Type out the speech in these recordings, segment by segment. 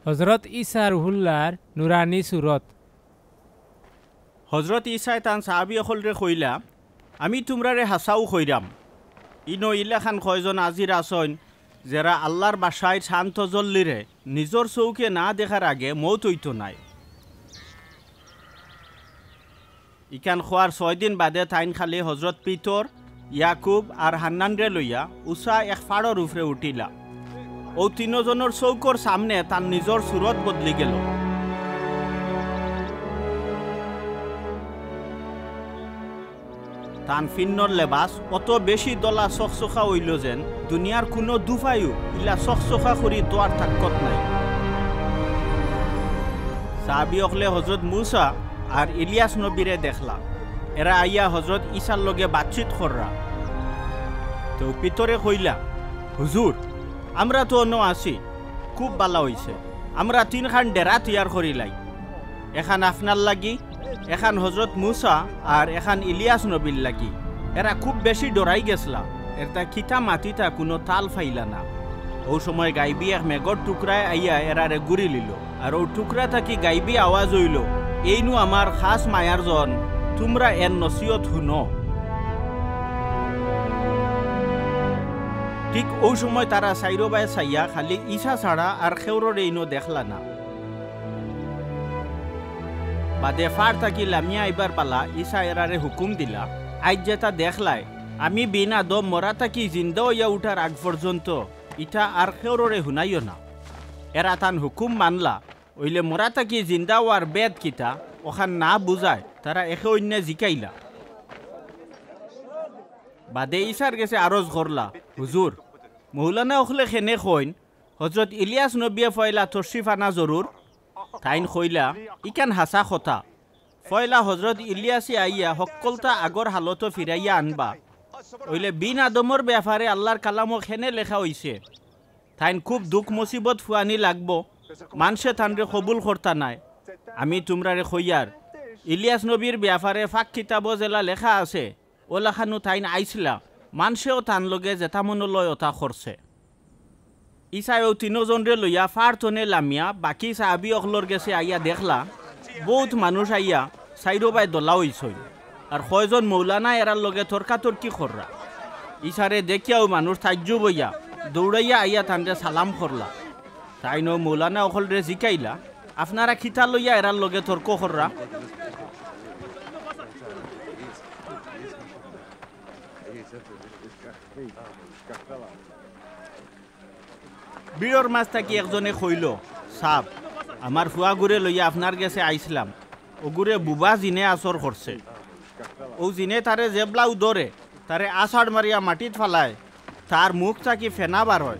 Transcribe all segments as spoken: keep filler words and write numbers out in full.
হজরত ইসা রুহুল্লার নুরানি সুরত। হজরত ইসায় তান সাহাবি অকলরে কইলা, "আমি তুমরারে হাছাউ কইরাম, ইনো ইলাখান কয়জন আজির আছইন, যেরা আল্লার বাছাইর শান্ত জল্লিরে নিজর চউখে না দেখার আগে মউত অইতো নায়।" ইখান কওয়ার ছয় দিন বাদে তাইন খালি হজরত পিতর, ইয়াকুব আর হান্নানরে লইয়া উচা এক ফাড়র উপরে উঠিলা। অউ তিনোজনর চউখর সামনে তান নিজর সুরত বদলি গেলো। তান ফিন্নর লেবাস অত বেশি ধলা চকচকা অইলো যেন দুনিয়ার কুনু দুফায়ও ইলা চকচকা করি ধোয়ার তাক্কত নাই। সাহাবি অকলে হজরত মুসা আর ইলিয়াস নবীরে দেখলা। এরা আইয়া হজরত ইসার লগে বাতচিত কররা। তেউ পিতরে কইলা, "হুজুর, আমরা তো অনো আছি, খুব ভালা অইছে। আমরা তিনখান ডেরা তৈয়ার করিলাই, এখান আপনার লাগি, এখান হজরত মুসা আর এখান ইলিয়াস নবীর লাগি। এরা খুব বেশি ডরাই গেছলা, এরতা কিতা মাতিতা কুনু তাল পাইলা না।" অউ সময় গাইবি এক মেঘর টুকরায় আইয়া এরারে ঘুরি লিলো। আর অউ টুকরা থাকি গাইবি আওয়াজ অইলো, "এইনু আমার খাছ মায়ার জন, তুমরা এর নসিহত হুনো।" ঠিক অউ সময় তারা চাইরোবায় চাইয়া খালি ইসা ছাড়া আর কেউররে ইনো দেখলা না। বাদে ফাড় থাকি লামিয়া আইবার পালা ইসা এরারে হুকুম দিলা, "আইজ যেতা দেখলায়, আমি বিন আদম মরা থাকি জিন্দা অইয়া উঠার আগ পর্যন্ত ইতা আর কেউররে হুনাইও না।" এরা তান হুকুম মানলা। অইলে মরা থাকি জিন্দা অওয়ার বেদ কিতা, অখান না বুঝায় তারা একে অইন্যে জিকাইলা। বাদে ইসার গেছে আরজ করলা, "হুজুর, মৌলানা অকলে কেনে কইন, হজরত ইলিয়াস নবিয়ে পয়লা তশরিফ আনা জরুর?" তাইন কইলা, "ইখান হাছা কথা। পয়লা হজরত ইলিয়াসে আইয়া হক্কলতা আগর হালতো ফিরাইয়া আনবা। অইলে বিন আদমর বেয়াপারে আল্লার কালামো কেনে লেখা অইছে, তাইন খুব দুখ মুসিবত ফুয়ানি লাগবো, মানষে তানরে কবুল করতা নায়। আমি তুমরারে কইয়ার, ইলিয়াস নবীর বেয়াপারে পাক কিতাবো যেলা লেখা আছে, অলাখানউ তাইন আইছলা, মানষেও তান লগে যেতা মনো লয় অতা করছে।" ইসায় অউ তিনোজনরে লইয়া ফাড় তনে লামিয়া বাকি সাহাবি অকলর গেছে আইয়া দেখলা, বউত মানুষ আইয়া চাইরোবায় দলা অইছইন। আর কয়জন মৌলানা এরার লগে তর্কাতর্কি কররা। ইসারে দেখিয়াউ মানুষ তাজ্জুব অইয়া দৌড়াইয়া আইয়া তানরে সালাম করলা। তাইন অউ মৌলানা অকলরে জিকাইলা, "আপনারা কিতা লইয়া এরার লগে তর্ক কররা?" ভিড়র মাঝ থাকি একজনে কইলো, "সাব, আমার ফুয়াগুরে লইয়া আপনার গেছে আইছলাম, অগুরে বুবা জিনে আসর করছে। অউ জিনে তারে যেবলাউ ধরে, তারে আছাড় মারিয়া মাটিত ফালায়, তার মুখ থাকি ফেনা বার অয়,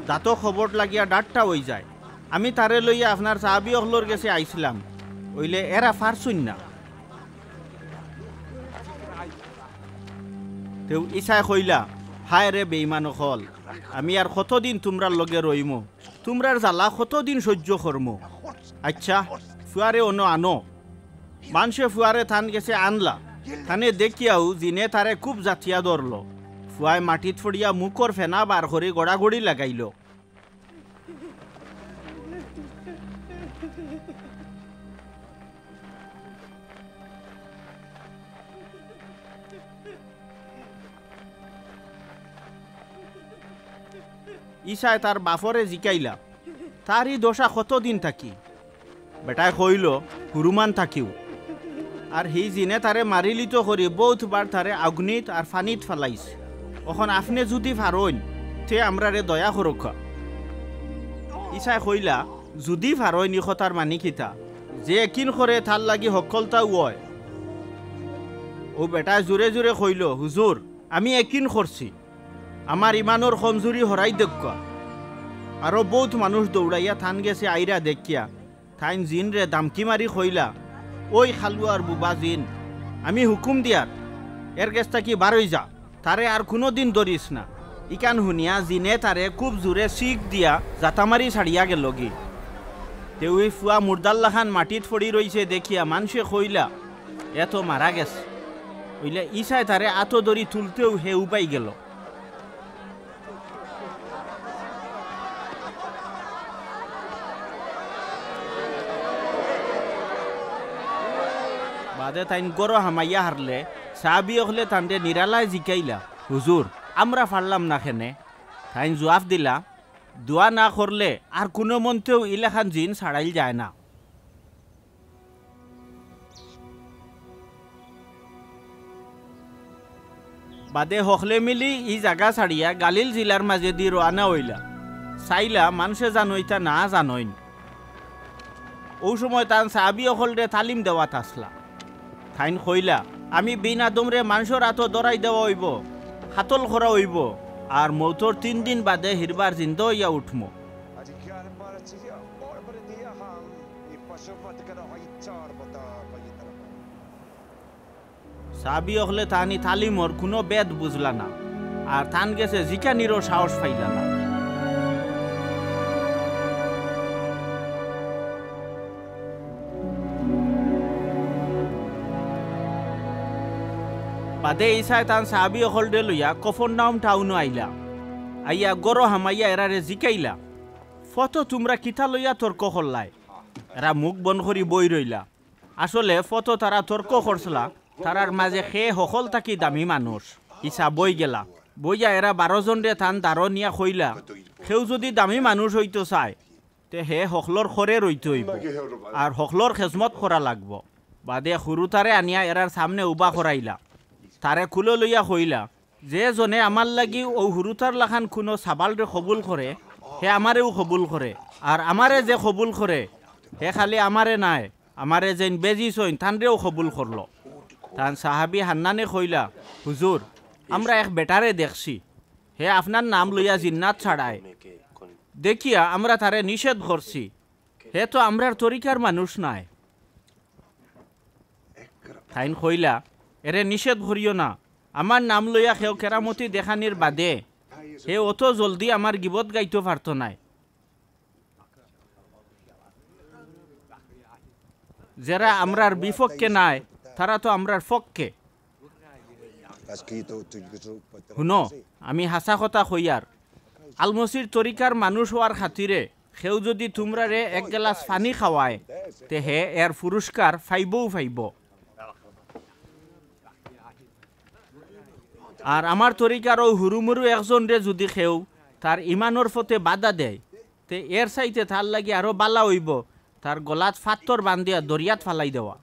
দাঁতো খবট লাগিয়া ডাট্টা অইযায়। আমি তারে লইয়া আপনার সাহাবি অকলর গেছে আইছলাম, অইলে এরা পারছইন না।" তেউ ইসায় কইলা, "হায় রে বেইমান অকল, আমি আর কতদিন তুমরার লগে রইমু? তুমরার জ্বালা কতদিন সইজ্য করমু? আইচ্ছা, ফুয়ারে অনো আনো।" মানষে ফুয়ারে তান গেছে আনলা। তানে দেখিয়াউ জিনে তারে খুব জাতিয়া ধরলো। ফুয়ায় মাটিত ফড়িয়া মুখর ফেনা বার করি গড়াগড়ি লাগাইলো। ইসায় তার বাফরে জিকাইলা, "তার ই দশা কতদিন থাকি?" বেটায় কইলো, "হুরুমান থাকিউ। আর হি জিনে তারে মারিলিতো করি বউত বার তারে আগুনিত আর ফানিত ফালাইছে। অখন আপনে যুদি ফারইন, তে আমরারে দয়া করউক্কা।" ইসায় কইলা, "যুদি ফারইন ই কথার মানি কিতা? যে একিন করে তার লাগি হক্কলতাউ অয়।" অউ বেটায় জুরে জুরে কইলো, "হুজুর, আমি একিন করছি। আমার ইমানর কমজুরি হরাই দেউক্কা।" আরো বউত মানুষ দৌড়াইয়া তান গেছে আইরা দেখিয়া তাইন জিনরে দামকি মারি কইলা, "ওই খালুয়ার বুবা জিন, আমি হুকুম দিয়ার, এর গেছ থাকি বারই যা, তারে আর কুনুদিন ধরিস না।" ইখান হুনিয়া জিনে তারে খুব জুরে শিক দিয়া জাতা মারি ছাড়িয়া গেলোগি। তেউ ই ফুয়া মুর্দার লাখান মাটিত ফড়ি রইছে দেখিয়া মানষে কইলা, "এ তো মারা গেছে।" অইলে ইসায় তারে আতো ধরি তুলতেউ হে উবাই গেলো। বাদে তাইন গরো হামাইয়া হারলে, সাহাবি অকলে তানরে নিরালায় জিকাইলা, "হুজুর, আমরা ফারলাম না কেনে?" তাইন জুয়াফ দিলা, "দোয়া না করলে আর কুনু মন্তেউ ইলাখান জিন ছাড়াইল যায় না।" বাদে হকলে মিলি ই জাগা ছাড়িয়া গালিল জিলার মাজেদি রওয়ানা অইলা। চাইলা মানষে জানো ইতা না জানইন। অউ সময় তান সাহাবি অকলরে তালিম দেওয়াত আছলা। তাইন কইলা, "আমি বিন আদমরে মানষর আতো ধরাই দেওয়া অইবো, কাতল করা অইবো, আর মউতর তিন দিন বাদে হিরবার জিন্দা অইয়া উঠমু।" সাহাবি অকলে তান ই তালিমর কুনু বেদ বুঝলা না, আর তান গেছে জিকানিরও সাহস পাইলা না। বাদে ইছায় তান সাহাবি অকলরে লইয়া কফরনাহুম টাউনো আইলা। আইয়া গরো হামাইয়া এরারে জিকাইলা, "ফথো তুমরা কিতা লইয়া তর্ক করলায়?" এরা মুখ বন্ধ করি বই রইলা। আসলে ফথো তারা তর্ক করছলা, তারার মাজে কে হকল থাকি দামি মানুষ। ইছা বই গেলা, বইয়া এরা বারো জনরে তান দারো নিয়া কইলা, "কেউ যুদি দামি মানুষ অইতো চায়, তে হে হকলর খরে রইতে অইবো, আর হকলর খেজমত করা লাগবো।" বাদে হুরুতারে আনিয়া এরার সামনে উবা করাইলা। তারে কুলো লইয়া কইলা, "যে জনে আমার লাগি অউ হুরুতার লাখান কুনু সাবালরে কবুল করে, হে আমারেও কবুল করে, আর আমারে যে কবুল করে, হে খালি আমারে নায়, আমারে যেইন বেজিছইন, তানরেও কবুল করলো।" তান সাহাবি হান্নানে কইলা, "হুজুর, আমরা এক বেটারে দেখছি, হে আপনার নাম লইয়া জিন্নাত ছাড়ায়, দেখিয়া আমরা তারে নিষেধ করছি, হে তো আমরার তরিকার মানুষ নায়।" তাইন কইলা, "এরে নিষেধ করিও না, আমার নাম লইয়া কেউ কেরামতি দেখানির বাদে হে অত জলদি আমার গিবত গাইতো পারতো নায়।" যেরা আমরার বিপক্ষে নায়, তারা তো আমরার পক্ষে। হুনো, আমি হাছা কথা কইয়ার, আলমসির তরিকার মানুষ অওয়ার খাতিরে কেউ যুদি তুমরারে এক গেলাস পানি খাওয়ায়, তে হে এর পুরস্কার পাইবউ পাইবো। আর আমার তরিকার অউ হুরুমুরু একজনরে যুদি কেউ তার ইমানর পথে বাধা দেয়, তে এর চাইতে তার লাগি আরো বালা অইবো তার গলাত ফাত্তর বান্ধিয়া দরিয়াত ফালাই দেওয়া।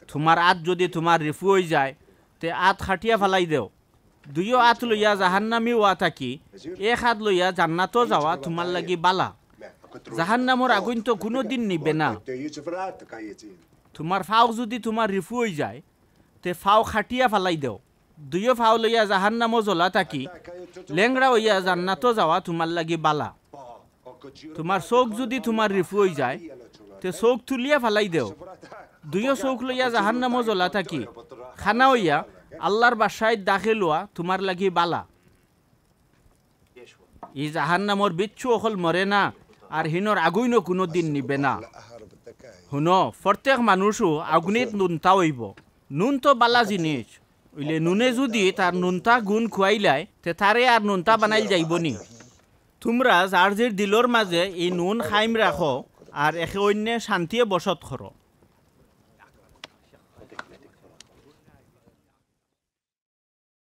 তুমার আত যুদি তুমার রিফু অইযায়, তে আত কাটিয়া ফালাই দেও। দুইও আত লইয়া জাহান্নামি অওয়া থাকি এক আত লইয়া জান্নাতো যাওয়া তুমার লাগি বালা। জাহান্নামর আগুইন তো কুনুদিন নিবে না। তুমার ফাও যুদি তুমার রিফু অইযায়, তে ফাও কাটিয়া ফালাই দেও। দুইও ফাও লইয়া জাহান্নামো জ্বলা থাকি লেংড়া অইয়া জান্নাতো যাওয়া তুমার লাগি বালা। তুমার চউখ যুদি তুমার রিফু অইযায়, তে চউখ তুলিয়া ফালাই দেও। দুইও চউখ লইয়া জাহান্নামো জ্বলা থাকি কানা অইয়া আল্লার বাদশাইত দাখিল অওয়া তুমার লাগি বালা। ই জাহান্নামর বিচ্ছু অকল মরে না, আর হিনর আগুইনও কুনুদিন নিবে না। হুনো, প্রত্যেক মানুষও আগুনিত নুনতা অইবো। নুন তো বালা জিনিস, অইলে নুনে যুদি তার নুনতা গুন খুয়াইলায়, তে তারে আর নুনতা বানাইল যাইবো নি? তুমরা যার জির দিলর মাজে ই নুন কাইম রাখো, আর একে অইন্যে শান্তিয়ে বসত করো।